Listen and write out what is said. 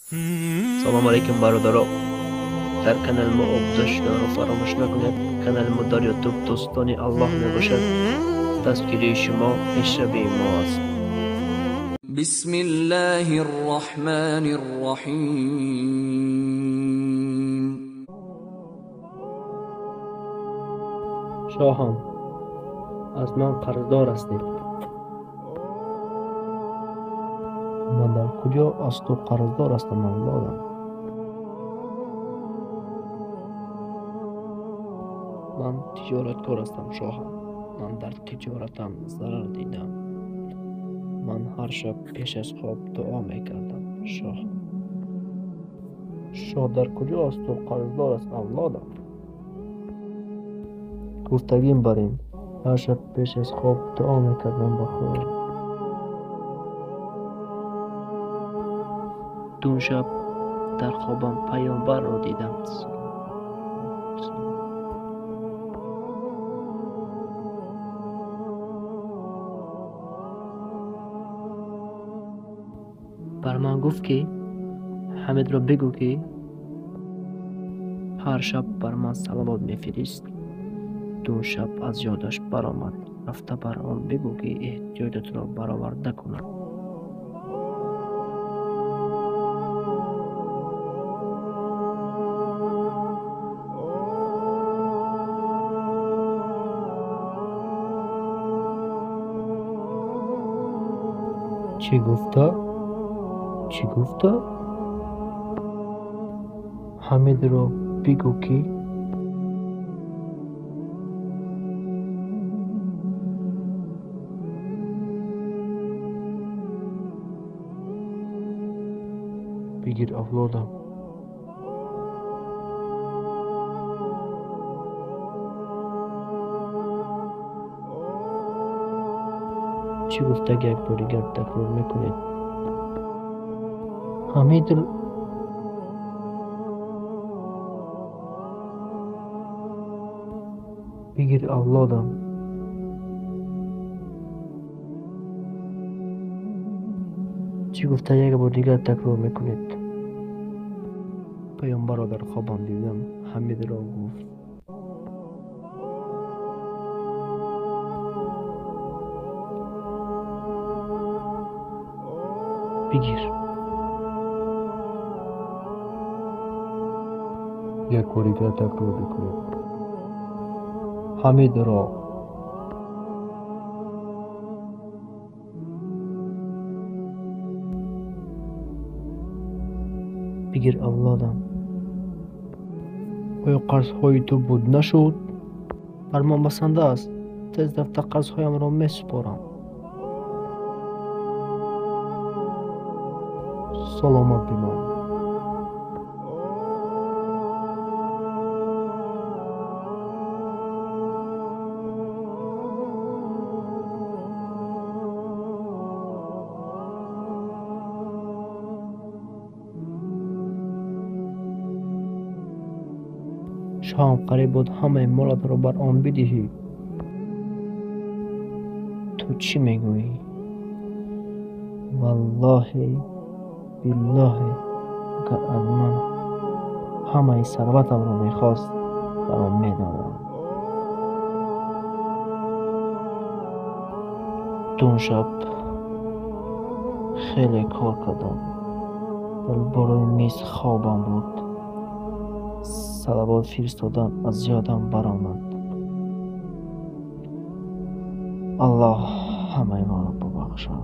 Салом алейкум, бародаро. Дар канали мо обуза шуданро фаромӯш накунед. Канали мо дар Ютуб Дӯстони Аллоҳ мебошад. Дастгирии шумо пешравии мо аст. بسم الله الرحمن الرحيم. Шоҳам, аз ман қарздор ҳастед. Ман дар куҷо аз ту қарздор ҳастам, авлодам? Ман тиҷораткор ҳастам, шоҳам. Ман дар тиҷоратам зарар дидам. Ман ҳар шаб пеш аз хоб дуо мекардам, шоҳ. Шоҳ дар куҷо аз ту қарздор аст, авлодам? Гуфтагим бар ин, ҳар шаб пеш аз хоб дуо мекардам ба Худо. Дун шаб дар хобам паёмбарро дидам. Бар ман гуфт, ки Ҳамидро бигӯ, ки ҳар шаб бар ман салавот мефирист. Дун шаб аз ёдаш баромад. Рафта бар он бигӯ, ки эҳтиёҷатро бароварда кунад. Чӣ гуфта? Чӣ гуфта? Ҳамидро бигӯ, ки бигир, авлодам. Чӣ гуфтаг, як бори дигар такрор мекунед? Ҳамидр бигир, авлодам. Чӣ гуфта, як бор дигар такрор мекунед? Паёмбарро дар хобам дидам. Ҳамидро гуфт. Бигир. Як бори дигар такрор мекунед. Ҳамидро бигир, авлодам. Оё қарзҳои ту буд нашуд? Бар ман басанда аст. Тез рафта қарзҳоямро месупорам. Саломат бимон. Шоҳам, қариб буд ҳамаи молатро бар он бидиҳӣ. Ту чӣ мегӯӣ? Валлоҳи биллоҳи, агар аз ман ҳамаи сарватамро мехост, бар он медодам. Дун шаб хеле кор кардам. Дар болои миз хобам бурд. Салавот фиристодан аз ёдам баромад. Аллоҳ ҳамаи моро бубахшад.